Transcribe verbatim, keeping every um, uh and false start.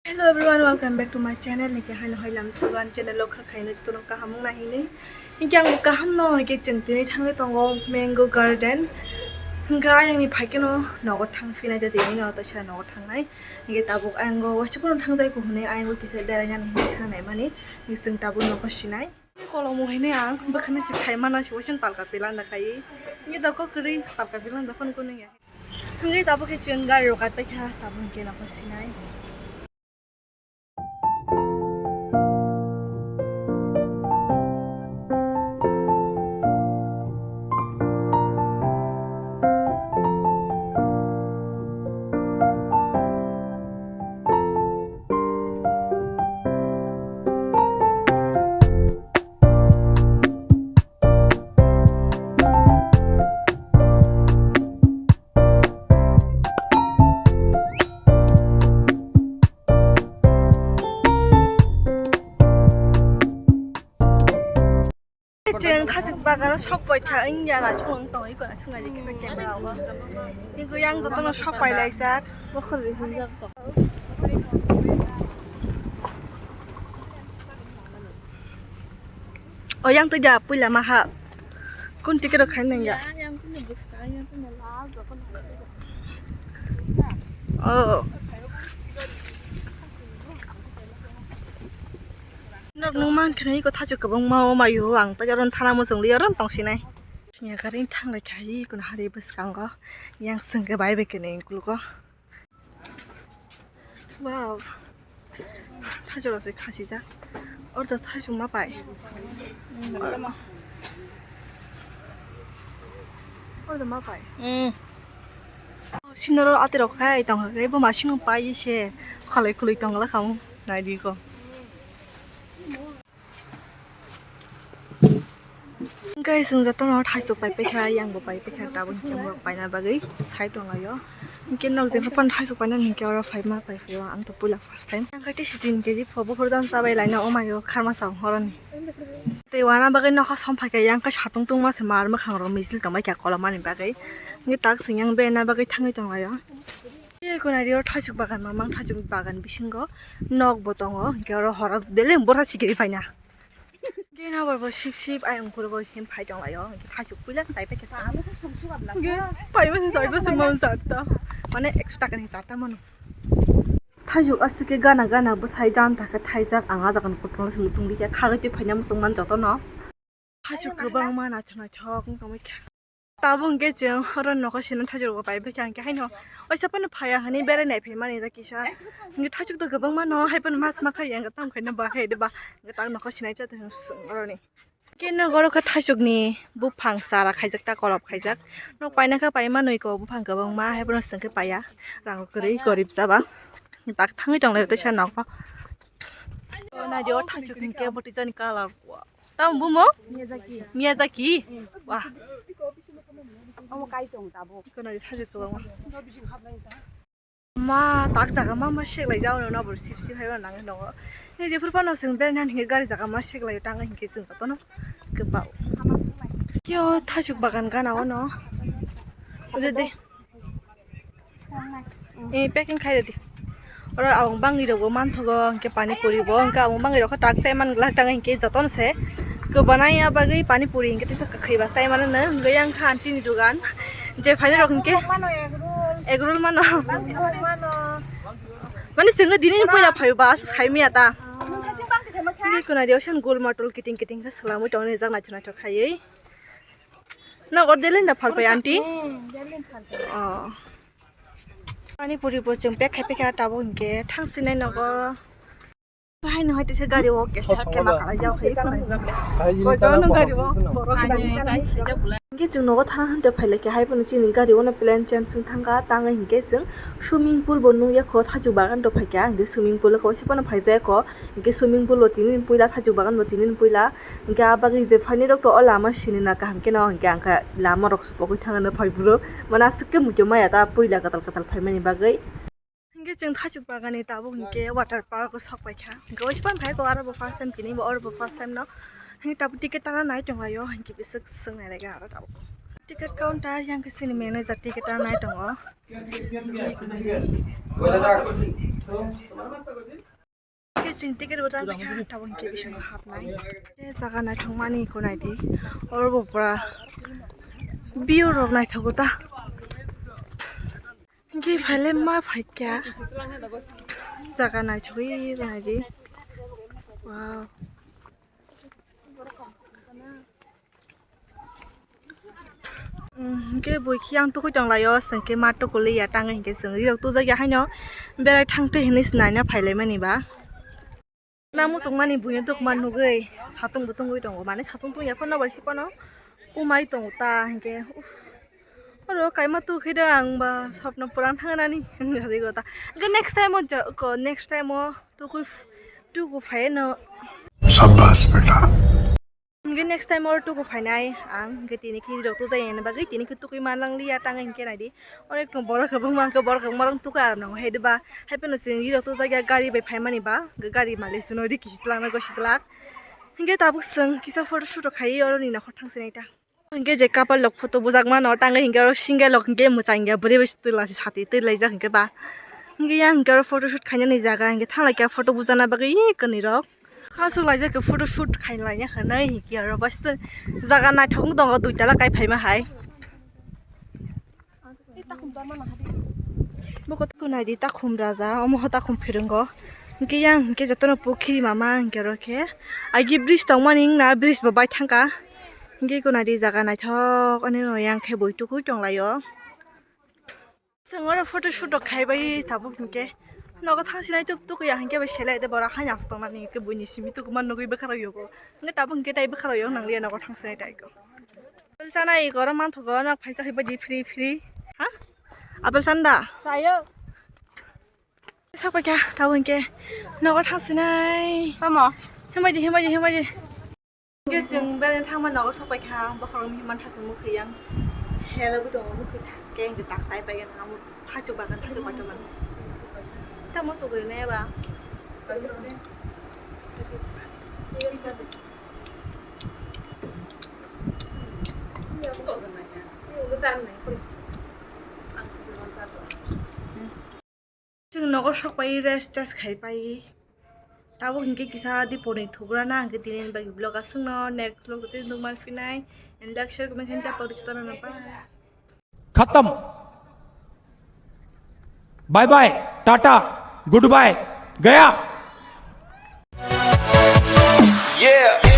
Hello everyone, welcome back to my channel. Nike haino hai lam sugan channel o kha khaino jotono kaham wng nai hinwi. Hingke ang kaham no hingke chwng tini thangwi tongo Mango Garden. Hingke ayang ni phaikeno nogo thang phinai de tini no to sa nogo thangnai. Hingke tabuk ayang go waisa pono thangjai ko hinwi ayang go kisa berai nani hinwi thangnai mani. Hingke chwng tabuk nogo sinai. Kolomo hini ang bwkhani se khai mana se waisa talka pilanda khai. Hingke doko kwrwi talka pilanda phone kunu ya. Hingke tabuk khe chwng gari rok kai paikha tabuk hingke nogo sinai. Chwng khachuk bagano sok pai kha wngya na thung tong iko na swngna kisa camera o. Iko yang jotono sok pai laijak. O yang twi da puila ma ha. Kun ticket rok khai nang ya. Oh. Nok nung man khna iko thachuk kwbangma o mayo ang tei oro thana muchung li oro tong sinai. Sini gari thang lai khai iko hari bwskango yang sengke bai bai kene kulugo. Wow. Thachuk rok se khasijak. Ordo thachuk ma pai. Ordo ma pai. Sinoro ati rok khai tong khe bo masing pai se khalai khului tong la kham nai di ko. Guys, chwng jotono thaichuk pai paikha, yang bo pai paikha, tabuk hwnkhe borok paina bagwi sai tonglaio. Hwnkhe nok jengkha phano thaichuk paina hwnkhe oro phaima pai phaio, ang to puila first time. Ang khe tisi tin kg pho buphuru dan chabai laina omaio kharma chao horoni. Tei wana bagwi nokha som phaikha, yang khe satung tungma se mar mwkhang rok mijil tongbaikha kolomani bagwi. Hwnkhe tak chwng yang berna bagwi thangwi tonglaio. Ei kunari o thaichuk bagan mamang, thaichuk bagan bisingo nok bo tongo, hwnkhe oro horo beleng bwrha sikiri paina. Hwnkhe nokbar bo sip sip ayang kuro bo hin phai tonglaio, hwnkhe thaichuk puila tai paikha sa. Hwnkhe paima se charta se mano charta, mane ekso taka ni charta mano. Thaichuk aswk khe gana gana bwthai janta khe thaijak, ang ah jaga ni kotor se muchung dikhe khagwi twi phaina muchung man jotono. Thaichuk kwbangma naithok naithok wng tongwi kha. Tabuk hwnkhe chwng oro nokha sina thaichuk rok bai bwkha hwnkhe haino waisa phano phaiya hinwi berai nai phaimani da kisa. Hwnkhe thaichuk to kwbangma no hai phano mas ma khai hwnkhe tamo khaina ba hai de ba hwnkhe tak nokha sinai cha tong chwng oroni. Hwnkhe nok oro khe thaichuk ni buphang chara khaijak ta kolop khaijak. Nok paina khe paima nwi ko buphang kwbangma hai phano chwng khe paiya. Rang kwrwi gorib jaba. Tak thangwi tong lai teisa nogo. Naidi o thaichuk hwnkhe bwtwi jani colour. Tamo bumo? Miyazaki. Miyazaki? Wah. Omo kai tong tabuk. Iko nai thajak kwbangma. Ma tak jaga ma ma seklai jao no nabur sip sip hai nang nogo. Ni je phuru phano chwng bere nang hinke gari jaga ma seklai tang hinke chwng jotono kwbao. Kyo thajak bagan gana ono. Ode de. Eh, packing khai rwdi. Oro abang bangni rokbo manthogo, hwnkhe pani puri bo, hwnkhe abang bangni rokho tak chai man glak tang, hwnkhe jotono se kwbanai ya bagwi pani puri hwnkhe tesa kwkhwi ba chai mano, hwnkhe yang kha aunty ni dogan. Je phaini rok hwnkhe egg roll mano. Mani sengkhe dini ni puila phaio ba aswk sai maya ta. Hwnkhe kunadi ocean gol matol kiting kiting khe swlamwi tongo, jak naithok naithok khaiwi. Nok oro delin da phalpai aunty? Oh. Pani puri bo chwng pack khai paikha tabuk hinkhe thangsinai nogo. Haino hai tisa gari o kesa kema kalaijak hai. Bojono gari o borok. Hinkhe chwng nogo thana hante phailai khe hai phano chini gari o no plan change wng thangkha tangwi hinkhe chwng swimming pool bo nukya kho thajwk bagan rok phaikha hinkhe swimming pool o khe waisa phano phaijak kho hinkhe swimming pool o tini puila thajwk bagan bo tini puila. Hingke ah bagwi je phaini rok to o lama sini na kaham khe no hingke ang kha lama rok se pogwi thangna phai bwrwk mane aswk khe muitu maya ta puila kwtal kwtal phaimani bagwi. Hingke chwng thachuk bagani tabuk hingke water park o sok paikha hingke oispano phai ko aro bo first time tini bo oro bo first time no hingke tabuk ticket tana nai tonglaio hingke biswk swngnai laga aro tabuk ticket counter yang khe chini manager ticket tana nai tongo. Hingke. Chwng ticket bo tang kha, tabuk hwnkhe bisingo hapnai. Tei jaga naithokmani kho naidi. Oro bo pura view rok naithogo ta. Hwnkhe phaile ma phaikha. Jaga naithogwi naidi. Wow. Hwnkhe bui khe ang tukui tonglaio, chwng khe ma tukuliya tangwi hwnkhe chwng rirok tujakya haino berai thangtwi hinwi se naina phailaimani ba. Na muchungmani buino tukma nugwi satung bo tungwi tongo, mane satung tungya phano bai se phano umai tongo ta hwnkhe. Uff. Oro kaima tukhe da ang ba sopno purang thangnani hwnkhe ta. Hwnkhe next time o ja-, ko-, next time o tukui f-, tuku phai no. Shabash beta. Hwnkhe next time oro tuku phainai ang, hwnkhe tini khe rirok tujakya bagwi tini khe tukui manlang liya tangwi hwnkhe naidi. Onek tong borok kwbangma hwnkhe borok kwbangma rok tukui aram nango hai diba. Hai phano chwng rirok tujakya gari bai phaimani ba, hwnkhe gari malik chwngno rikisi twlangna gosi twlak. Hwnkhe tabuk chwng kisa photo shoot rok khaiwi oroni nokhor thang sinai ta. Hwnkhe je couple rok photo bujak mano tangwi hwnkhe oro single rok hwnkhe mwchang ya bwrwi bai twla se sati twi laijak hwnkhe ba. Hwnkhe yang hwnkhe oro photo shoot khainani jaga hwnkhe thanglai kha photo bujana bagwi ih kwnwi rok. Kasuk laijak khe photo shoot khainai ya hwnwi hwnkhe oro bai se jaga naithok wng tongo dui tala kai phaima hai. Bokot ko naidi takhum raja, omo ho takhum phirwngo. Hwnkhe yang hwnkhe jotono pukhiri mama hwnkhe oro khe. Agi bridge tongmani wngna bridge bo bai thangkha. Hwnkhe ko naidi jaga naithok, ani ulo yang khe bui tukui tonglaio. Chwng oro photo shoot rok khaibai tabuk hwnkhe. Nogo thangsinai tuk tuk ya hwnkhe bai selai de borok haino aswk tongmani hwnkhe buini simi tukuma nugui bwkha rok yogo. Hwnkhe tabuk hwnkhe tai bwkha rok yok nangliya nogo thangsinai tai ko. Apple chana ego oro manthogo, nok phaisa hai baidi free free. Ha? Apple chanda? Chayo. Sak paikha, tabuk hwnkhe nogo thangsinai. Tamo? Hembaidi, hembaidi, hembaidi. Hwnkhe chwng bere thangma nogo sok paikha, bokhorok mihman thasung mukhuyang. Helo bo tongo mukhung thaske, hwnkhe tak chai paikha, tamo thachuk bagan, thachuk bagan. Tamo sok gwnai ba. Chwng nogo sok pai rest test khai pai. Tabuk hwnkhe kisa diponi thugra na hwnkhe tini bagwi vlog aswkno next vlog tei nukman phinai. And like share comment khe tei pori chwtana na bye. खत्म। Bye bye, tata, good bye, गया। Yeah.